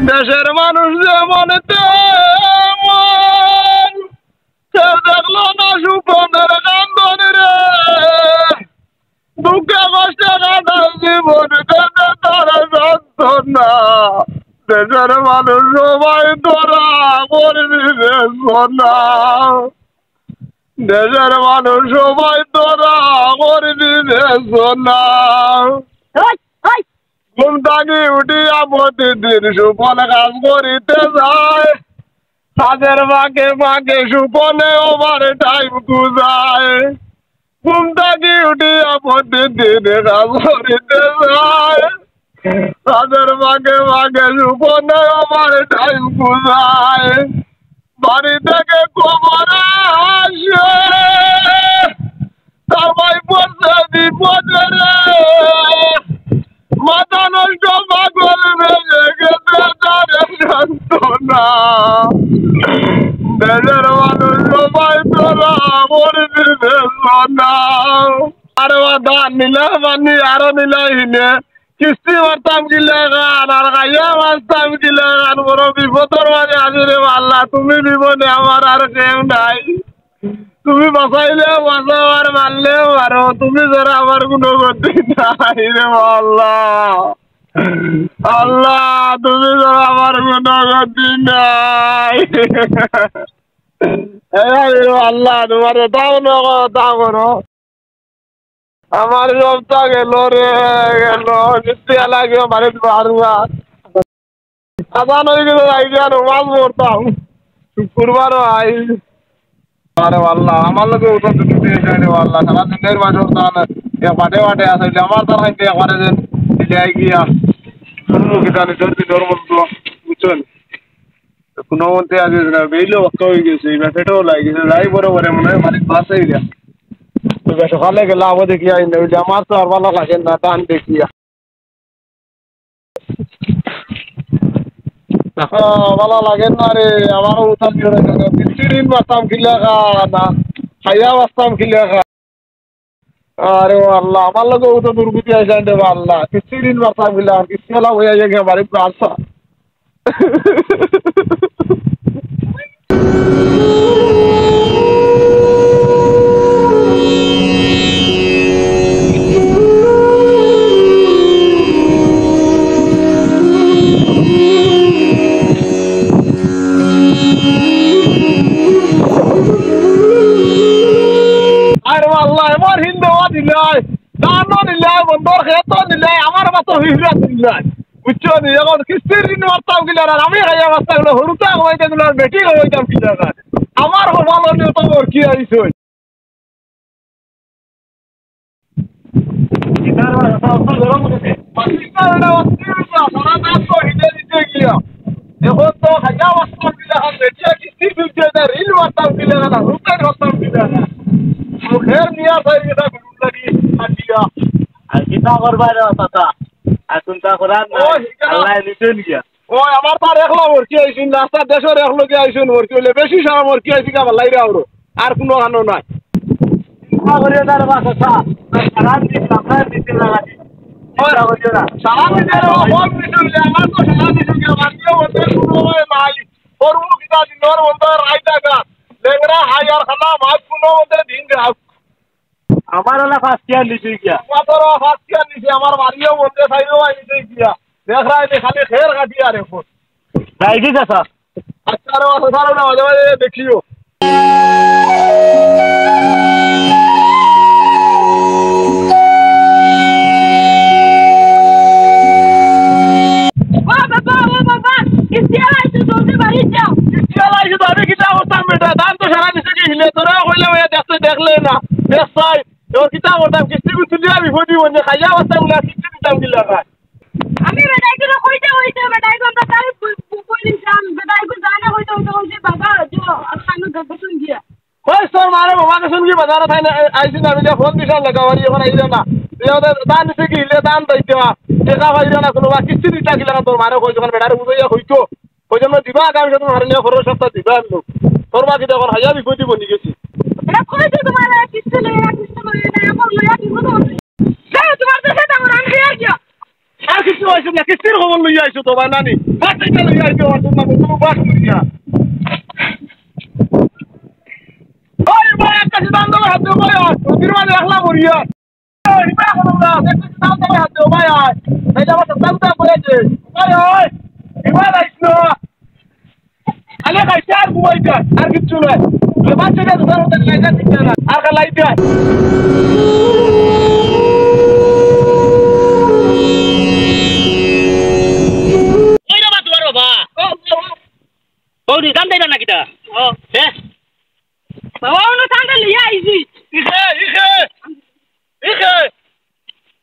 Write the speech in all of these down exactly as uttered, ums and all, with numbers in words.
দেশের মানুষ যেমন তেমন, কেউ দেখলো না স্বপনের কান্দন রে। দুঃখে কষ্টে কাটায় জীবন, কেউ দেয় তার সান্ত্বনা। দেশের মানুষ সবাই তোরা করবি বেদনা। দেশের মানুষ সবাই তোরা করবি বেদনা। ওই, ওই। ঘুম থাকি উঠিয়া প্রতিদিন স্বপন কাম করিতে যায়। কাজের ফাঁকে ফাঁকে স্বপনে ওভার টাইম খুজায়। ঘুম থাকি উঠিয়া প্রতিদিন কাম করিতে যায়। কাজের ফাঁকে ফাঁকে স্বপনে ওভার টাইম খুজায়। বাড়ি থেকে খবর আসে, তার ভাই পড়ছে বিপদে রে। মাথা নষ্ট পাগল হয়ে গেছে তার সান্ত্বনা। দেশের মানুষ সবাই তোরা মরবি বেদনা। আরে বা ধান নিলা পানি আরো নিলা হিনে। কিস্তি মারতাম কিলা খান, আর খাইয়া বাঁচতাম কিলা খান, বড় বিপদর মাঝে আছি রে আল্লাহ, তুমি বিপদে আমার আর কেউ নাই। তুমি বাঁচাইলেও বাঁচাও আর মারলেও মারো, তুমি ছাড়া আমার কোনো গতি নাই রে আল্লাহ। আল্লাহ, তুমি ছাড়া আমার কোনো গতি নাই। এই রে আল্লাহ, তোমার এটাও নগো, তা করো। আমার সবটা গেল রে, গেল। কিস্তি আলা গিয়ে বাড়িত বারুয়া। আজান হয়ে গেছে, যাই গিয়া নমাজ পড়তাম। শুক্রবার আই। আরে আল্লাহ, আমার লগে উঠো তো কিছু যায় রে আল্লাহ। সারা দিনের মাঝে উঠো না। এক বাটে বাটে আছে, আমার তার খাইতে একবারে যে দিলে আই গিয়া। শুনবো কি জানি, জোর দি জোর বলতো। বুঝছেন? কোনো মতে আজ না, বেইলো বাক্কা হয়ে গেছে, এই ব্যাটাটাও লাগে গেছে, যাই বড় বড় মনে হয় বাড়ির পাশেই যা। তো বেশ সকালে গেলে আবার দেখি আই না, ওই যে আমার তো আর ভালো লাগে না, টান দেখিয়া। আহ, ভালো লাগে না রে, আমারও উঠান জোরে লাগে। কিস্তির ঋণ মারতাম কিলা খা না, খাইয়া বাঁচতাম কিলা খা। আরে ও আল্লাহ, আমার লগে ও তো দুর্গতি আইসা দে বা আল্লাহ। কিস্তি ঋণ মারতাম গিলা, কিস্তি ওলা হইয়া গিয়া বাড়ি প্রার্থনা। আরে আল্লাহ, এবার হিন্দু দিলাই, ধানও নিলাই, বন্দর খেতও নিলাই, আমার মতো হিজরা দিলাই। বুঝছো নি? এখন কিস্তির ঋণ মারতাম কিলা আর আমি খাইয়া মারতাম কিলা, হুরুতা খাওয়াইতাম কিলা আর বেটি খাওয়াইতাম কিলা আর। আমার কপাল হলে তো মোর কি আইছে? এখন তো খাইয়া বাঁচতাম কিলা খান, বেটিয়া কিস্তি তুলছে, এটা ঋণ মারতাম কিলা খান, রূপে ধরতাম কিলা খান। মুখের নিয়া চাই এটা গুরুর লাগি কাটিয়া। আর কিতা করবা রে চাচা? আর চিন্তা করার না। ও, হিকা না। আল্লাহ নিছেন গিয়া। ও, আমার তার একলা মরকি আইছুন, রাস্তার দেশের এক লোকে আইছুন মরকি হইলে বেশি সারা মরকি আইছি গা, ভালাই রে আউরো। আর কোনো কানো নাই। চিন্তা করিও না রে বা চাচা, সারা দিন আপনার দিতে লাগাই। চিন্তা করিও না। সারা দিন রে বা, কোন কিছু হইলে আমার তো সারা দিন গিয়া বাড়িও বলতে কোনো নাই। ওর মুখ কিতা দিন, ওর বলতে রাইতা গা। লেংড়া হাই আর খানা মাছ কোনো মতে দিন রে। আমার ওলা ফার্স্ট ইয়ার নিচে গিয়া। তোমার তো ফার্স্ট ইয়ার নিচে, আমার বাড়িও বলতে চাইলেও আই নিচে গিয়া। দেখ রায় দে খালি খের কাটি আর এখন। যাই কি চাচা? আচ্ছা, আরে বাবা, স্যার, ওটা মাঝে মাঝে দেখিও। ও বাবা, ও বাবা, কিস্তি আলা আইছে, জলদি বাড়ি যাও। কিস্তি আলা আইছে তো আমি কিতা করতাম বেটা? ধান তো সারা নিচে কি হিলে, তোরা কইলাম, এ দেখতে দেখলে না, দেখ চাই। তো কিতা করতাম, কিস্তি গুলো তুলিয়া বিপদি বনে, খাইয়া বাঁচতাম না, কিস্তি দিতাম কিলা খাই। আমি বেটাইগুলো কইতে কইতে বেটাইগুলো তাই কই দিলাম, বেটাইগুলো জানা কইতে কইতে কইতে বাবা, তো খানো গেছে শুন গিয়া। ওই তোর মারে বাবাকে শুনবি, বাজারে থাই না, আইছি না, আমি যে ফোন দিছাম না, গাওয়ারি এখন আইলে না। তুই আমাদের ধান নিতে কি, ইলে ধান পাইতে না, টেকা পাইলে না, কোনো বা কিস্তি দিতা কিলা না, তোর মারে কই, যখন বেটারে বুঝাইয়া কইতো, ওই জন্য দিবা, আগামী সপ্তাহ মারে নিয়ে খরচ সপ্তাহ দিবা আর লোক। তোর বাকি যখন হাইয়া বিপদ দিব নিয়ে গেছি। এটা কইছি তোমার, আর কিচ্ছু নেই, আর কিচ্ছু নেই, না, এখন লইয়া দিব তো। যাও, তোমার তো সেটা আমার, আমি দিয়ে গিয়া। আর কিছু হয়েছে না, কিস্তির খবর লইয়া আইছো তো ভাই নানি। হাতে গেলে এই যে অত না বলতো বাস করিয়া। ওই ভাই, একটা সিদ্ধান্ত হাতে ভাই, আর নদীর মাঝে রাখলাম মরিয়া। ওই ভাই, এখন আমরা একটা সিদ্ধান্ত হাতে ভাই, আর এই যে আমার সন্তান তো পড়েছে। ভাই, ওই, এবার আইস না। আলে খাইছে আর ঘুমাইছে, আর কিচ্ছু নাই। এবার সেটা দোকান হতে লাইসেন্স দিচ্ছে না, আর খালি লাইট দেয়। ওই রে বাবা, তোমার বাবা। ও, ও, ও। ও, রে, দাম দেয় না কিতা? ও। হ্যাঁ? বাবা, অনো চান্দা লইয়া আইছি। ইহে, ইহে, ইহে।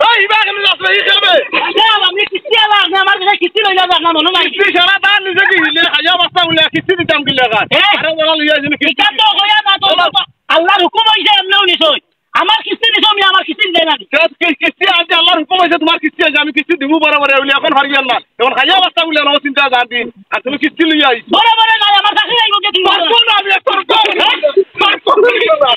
এই, ইবা কেনে যাস রে, ইহে বে? আচ্ছা, আমি কিস্তি আবার, আপনি আমার কাছে কিস্তি লইলা যান না, মনে নাই। কিস্তি ছাড়া তার নিজে কি হিলে, খাইয়া বাস্তা উলে, কিস্তি দিতাম কি লাগা? এ? আরে, ওরা লইয়া আইছে, কিস্তি এটা তো হইয়া না, তো বাবা। আল্লাহর হুকুম হইছে, এমনেও নিছই। আমার কিস্তি দিছো, আমি আমার কিস্তি দেয় না। কে-, কে-, কিস্তি আনতে আল্লাহর হুকুম হইছে, তোমার কিস্তি আছে, আমি কিস্তি দিমু বরাবর, উলে এখন হারিয়ে আল্লাহ। এখন খাইয়া বাস্তা উলে, আমার চিন্তা জানবি। আর তুমি কিস্তি লইয়া আইছো। বড় বড় নাই, আমার কাছে যাইবো কে তুমি? পারবো না আমি, এখন পারবো না। পারবো না।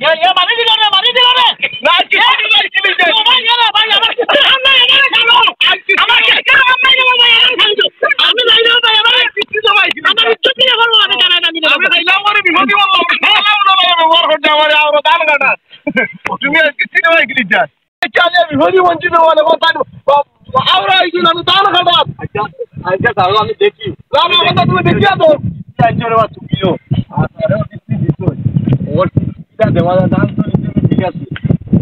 ইয়া, ইয়া, মারি দিল রে, মারি দিল রে। না, কিস্তি লইয়া আইছি, কিস্তি লইয়া আইছি। ও ভাই, ইয়া, ভাই, আমার কিস্তি হাম নাই, আমার কিস্তি হাম নাই, আমার কিস্তি হাম নাই, আমার কিস্তি হাম নাই। আমি যাই না ভাই, আমার কিস্তি তো ভাই, আমার ইজ্জত নিয়ে বলবো, আমি জানাই না, আমি আমি যাইলাম, ওরে বিপদে বললাম, আমি যাইলাম না ভাই, আমার ঘর হচ্ছে, আমার আওরা ধান কাটা। তুমি কিস্তি লইয়া আইছি, কিস্তি লইয়া আইছি। আচ্ছা, আমি হরি বঞ্চিত মানে কথা, আওরা এই দিন আমি ধান কাটাম। আচ্ছা, আচ্ছা, তাহলে আমি দেখি। না, না, কথা তুমি দেখিয়া তো। আচ্ছা, রে বাবা, তুমিও। আর তাহলে কিস্তি দিত। ওর কিস্তিটা দেওয়া যায়, ধান তো নিতে হবে, ঠিক আছে।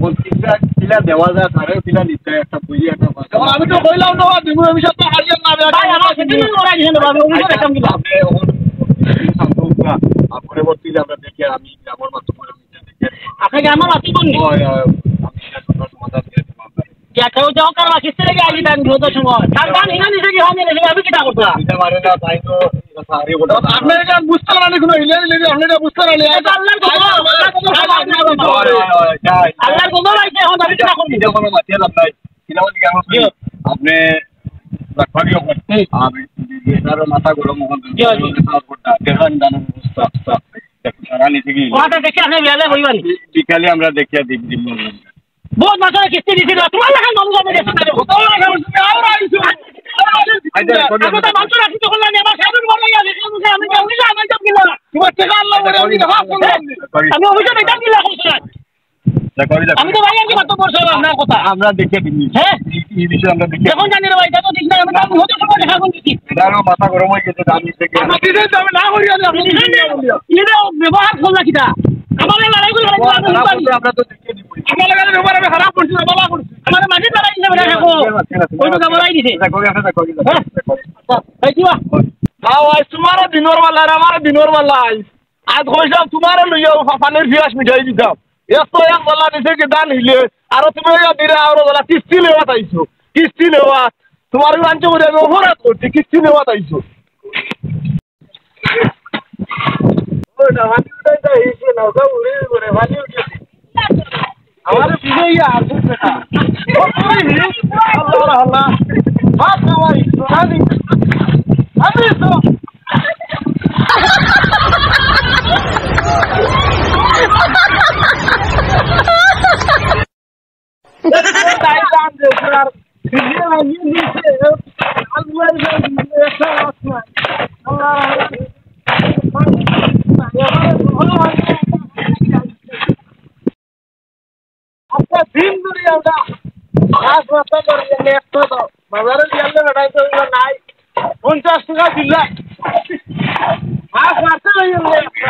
ওর কিস্তিটা কিলা দেওয়া যায়, তাহলে কিলা নিতে হয়, একটা বুঝি একটা কথা। এখন আমি তো কইলাম না, তুমি আমি সব তো হারিয়ে না, আমি ভাই, আমার সাথে তুমি লড়াই দিছেন, বাবা, আমি তো দেখতাম কি লাভ? আপনি ওর শান্ত হোক না। আর পরবর্তীতে আমরা দেখি, আমি আমার মাধ্যমে আপনাকে আমার মাতৃ বোন নেই। হয়, হয়, আমি এটা সুন্দর সমাধান দিয়ে দেবো আপনাকে। যে কেউ যখন কারো বাকি ছেড়ে গিয়ে আগে দেন, বিপদের সময়। তার গান হিনা নিজে কি হয় না, আমি কিতা করতাম? দিতে পারে না, তাই তো, এটা সারি ওটা। আপনি এটা বুঝতে পারেন, কোনো হিলে দিলে আপনি এটা বুঝতে পারেন। এটা আল্লাহর কথা, আল্লাহর কথা, আল্লাহর কথা। হয়, হয়, হয়, যাই। আল্লাহর কথা ভাই, এখন আমি কিতা করবো? এটা কোনো মাতিয়ে লাভ নাই। কিনা বলতে কি, আমি জি। আপনি রাখবারই হবে। হুম। আমি এটারও মাথা গরম হবে। জি, জি। দেখেন, জানেন, বুঝতে, আস্তে, আস্তে। দেখুন, সারা নিতে কি? ওটা দেখে আপনি বিয়ালে বইবেন। বিকালে আমরা দেখিয়া দিব, দিব। বহুত মাসের কিস্তি দিছিল, তোমার লেখা মানুষ আমি দেখতে পারি। তোমার লেখা মানুষ আমি আরো আইছি। আচ্ছা, কবি আমি তো মাত্র রাখি তখন আমি আবার সাধন বড় হয়ে গেছে, আমি আমি আমি আমি তো গেলাম। তোমার টাকা আল্লাহ বলে আমি হাফ করলাম। কবি। আমি অফিসে বেটা কি লাভ করছিলাম? দেখো, আমি দেখো। আমি তো ভাই আর কি মাত্র বলছিলাম আপনার কথা। আমরা দেখে দিই। হ্যাঁ? এই, এই বিষয়ে আমরা দেখে যখন জানি রে ভাই, এটা তো ঠিক না, আমি তো আমি হতে সময় দেখা করছি। এটা আরো মাথা গরম হয়ে গেছে, জানি থেকে। আমার দিদি তো আমি না করি, আমি আপনি দিদি না বলি। এটা ব্যবহার করলা কিটা? আমার এই লড়াই করে লড়াই করে আমি তারা পারি। বলতে আমরা তো দেখে দিব। আমার লগে ব্যবহার আমি খারাপ করছি না, ভালো করছি। আমার মাঝে লড়াই দিছে, বেটা, দেখো। ঠিক আছে, ঠিক আছে। ওই তো লড়াই দিছে। দেখো, দেখো, দেখো, দেখো, হ্যাঁ? দেখো। এই কি বা? আও, আজ তোমার দিনর বেলা, আর আমার দিনর বেলা আজ। আজ কইছিলাম তোমারে লইয়া ও ফা-, ফানির পিয়াস মিটাই দিতাম। এত এক বেলা দিছে কি ধান হিলে, আর তুমি ওই দিলে আরো বেলা কিস্তি নেওয়া চাইছো। কিস্তি নেওয়া, তোমার ওই আনতে বলে আমি অপরাধ করছি, কিস্তি নেওয়া চাইছো। ওটা ফানি উঠাই দেয়, এই যে নৌকা উড়ে উড়ে ফানি উঠে। আমার পিছে ইয়ে আসুক বেটা। ও, তুই রে, আল্লাহ, আল্লাহ। বাপ রে ভাই, আমি, আমি তো। আজকে দিন ধরে আমরা মাছ মারতে পারি, একটা তো বাজারে গেলে বেটাই তো ওগুলো নাই। পঞ্চাশ টাকা দিলে মাছ মারতে হইলে একটা।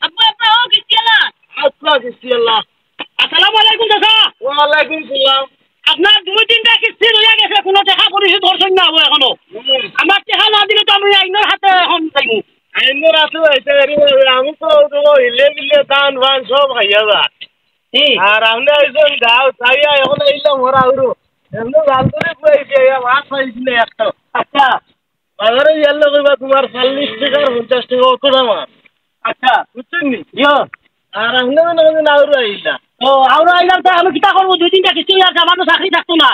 আব্বা, আব্বা, ও কিস্তি আলা। আচ্ছা, কিস্তি আলা। আসসালামু আলাইকুম চাচা। ওয়ালাইকুম সালাম। আপনার দুই তিনটা কিস্তি রইয়া গেছে, কোনো টাকা পরিশোধ করছেন না ও এখনো। হুম। আমার টাকা না দিলে তো আমি আইনর হাতে এখন যাইমু। আইনর হাতে যাইতে পারি না, আমি তো, তো হিলে মিলে ধান ফান সব খাইয়া যা। হুম। আর আপনি আইছেন যাও, চাইয়া এখন আইলাম ওরা উরো। এমনি লাল করে পুরাইছে, এই মাছ পাইছি না একটা। আচ্ছা। বাজারে গেলে কইবা তোমার চল্লিশ টাকার পঞ্চাশ টাকা অত দাম আর। আচ্ছা। বুঝছেন নি? ইয়ো। আর আপনি মনে করেন আউরা আইলা। ও, আউরা আইলাম তো আমি কিতা করবো? দুই তিনটা কিস্তি আর আমার তো চাকরি থাকতো না।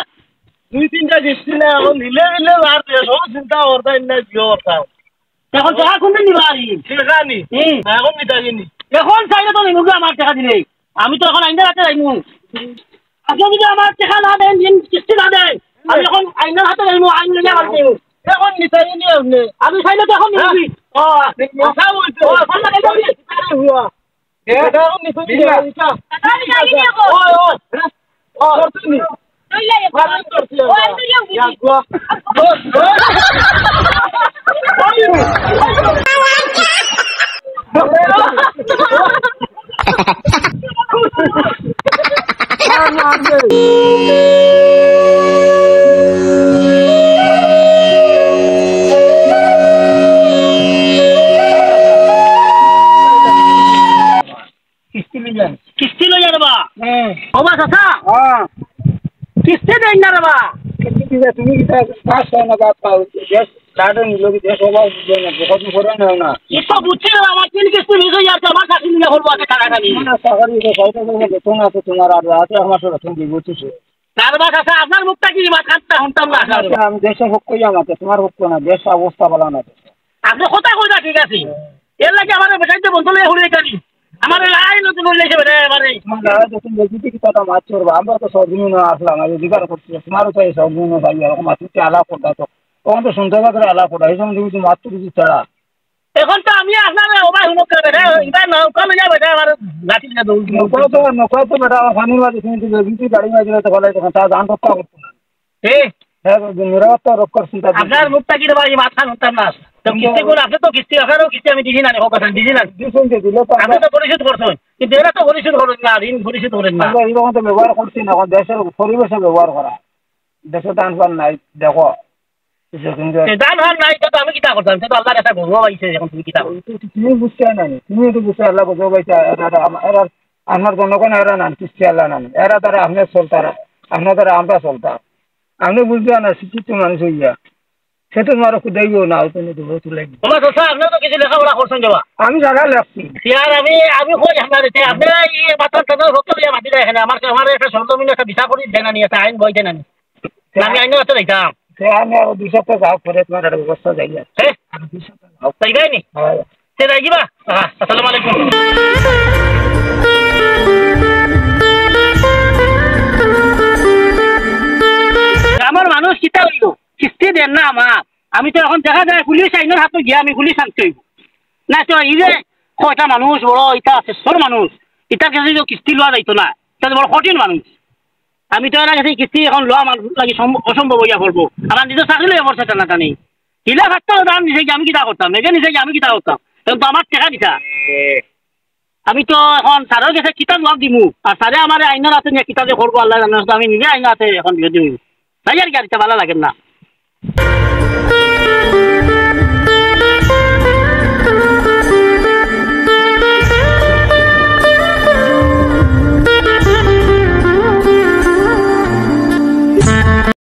দুই তিনটা কিস্তি না, এখন নিলে নিলে আর যে সব চিন্তা করতাম না, জিও করতাম। এখন টেকা কোনদিন নিবা আরি? টেকা নি? হুম। না, এখন নিতা কিনি? এখন চাইলে তো নিমুগি আমার টেকা দিলে। আমি তো এখন আইনর হাতে যাইমু। আপনি যদি আমার টেকা না দেন, দিন কিস্তি না দেন, আমি এখন আইনর হাতে যাইমু, আইন লইয়া আমার যাইমু। এখন নিতা কিনি আপনি? আমি চাইলে তো এখন নিমুগি। ও, কথা বলতে ও, এখন না, এটা আমি আরে হুয়া। এ? এটা এখন নিতে দিবি না, এটা। ওই, ওই, ওই, তুই নি। মারুন ধরছি আমরা। ইয়া, গুয়া। ওই, ওই। কিস্তি লইয়া। কিস্তি লইয়া রে বা? হ্যাঁ। ও বা চাচা। হ্যাঁ। কিস্তি দেন না রে বা? কিস্তি দিলে তুমি কিতা পাঁচ ছয় না বাদ পাও। দেশ লাটে নিল কি দেশ অভাব বুঝবে না, কত করে নেও না। ই তো বুঝছি রে বা, আমার তিন কিস্তি মিস হয়ে যাচ্ছে, আমার চাকরি নিয়ে করবো আগে টানাটানি। না, চাকরি তো সরকার থেকে বেতন আছে তোমার, আর আছে আমার সব বেতন দিব কিছু। তার বাদ আছে, আপনার মুখটা কি মাথাটা শুনতাম না, আপনার আচ্ছা, আমি দেশের পক্ষ ইয়া মাতে, তোমার পক্ষ না, দেশ অবস্থা ভালো না। আপনি কথা কইতা ঠিক আছে, এর লাগে আমার বেটাইতে বন্ধ লইয়া ঘুরে গেলি। আমার লাইন নতুন হইলে এসে বেটায় আমারে। তোমার দাদা যখন বলছি কি কথা মাছ চড়বা, আমরা তো সর্বনিম্ন আসলাম, আমি অধিকার করছি, তোমারও তো এই সর্বনিম্ন ভাই, এরকম আছে কি আলাপ করবা তো, তখন তো শুনতে পাবে আলাপ করা, এই সময় তুমি মাছ তুলছি ছাড়া। এখন তো আমি আপনার ওবাই হুনক করে বেটা, এটা নৌকা লইয়া বেটা আমার লাঠি লইয়া দৌড় দিল। নৌকা তো, নৌকা তো বেটা আমার পানির মাঝে তুমি দিলে, কিন্তু গাড়ি মাঝে তো ফেলাই তখন, তা জান রক্ষা করতো না। এ? হ্যাঁ, নিরাপত্তা রক্ষার চিন্তা করছি। আপনার মুখটা কি রে ভাই, মাথা শুনতাম না। তো কিস্তি কোন, আপনি তো কিস্তি, আপনারও কিস্তি আমি দিছি না, হোক কথা দিছি না। দিছেন যে দিলে তো আপনি আমরা তো পরিশোধ করছেন, কিন্তু এরা তো পরিশোধ করেন না, ঋণ পরিশোধ করেন না। আমরা এরকম তো ব্যবহার করছি না, এখন দেশের পরিবেশে ব্যবহার করা। দেশে ধান ফান নাই, দেখো। কিছু কিন্তু এ, ধান ফান নাই, তো আমি কিতা করতাম? তো আল্লাহর একটা গজব আইছে, এখন তুমি কিতা করো? তুমি বুঝতে না নি? তুমি তো বুঝতে আল্লাহ গজব আইছে, এরা, এরা, এরা, আপনার জনগণ এরা না, কিস্তি আল্লাহ না, এরা তারা আপনি চলতারা, আপনার তারা আমরা চলতাম। আপনি বুঝতে না, শিক্ষিত মানুষ হইয়া। সে তো তোমার খুদাইও না, তুমি তো বহুত লাগবে। ওমা চাচা, আপনি তো কিছু লেখাপড়া করছেন যাবা? আমি যারা লেখছি। ইয়ার আমি, আমি কই আপনার এতে, আপনি এই মাথার টানা ভক্ত লইয়া মাতি যায় এখানে, আমার, আমার একটা সরজমিন একটা বিচার করি দেনা নিয়ে, একটা আইন বই দেনা নিয়ে। আমি আইন আছে যাইতাম। সে আমি আর দুই সপ্তাহ যাও, পরে তোমার একটা ব্যবস্থা যাই আর। হ্যাঁ? আর দুই সপ্তাহ যাও। তাই যায়নি? হ্যাঁ। সে যাই দিবা? হ্যাঁ, আসসালামু আলাইকুম। আমার মানুষ কিতা হইল? কিস্তি দেন না আমার। আমি তো এখন দেখা যায় পুলিশ আইনর হাতে গিয়া আমি পুলিশ আনতে হইব। না তো এই যে কয়টা মানুষ বড়, ইটা আছে, সব মানুষ, ইটার কাছে তো কিস্তি লওয়া যাইতো না, ইটা তো বড় কঠিন মানুষ। আমি তো এরা কাছে কিস্তি এখন লওয়া আমার লাগি সম্ভ-, অসম্ভব হইয়া পড়বো। আমার নিজের চাকরি লইয়া পড়ছে টানাটানি। হিলা থাকতে হলে আমি নিজে গিয়ে আমি কিতা করতাম, নিজে নিজে গিয়ে আমি কিতা করতাম, এখন তো আমার টেকা দিতা। আমি তো এখন স্যারের কাছে কিতা জবাব দিমু, আর স্যারে আমার আইনর হাতে নিয়ে কিতা যে করবো আল্লাহ জানে, তো আমি নিজে আইনর হাতে এখন দিয়ে দিমু। তাই আর কি, আর ইটা ভালো লাগে না।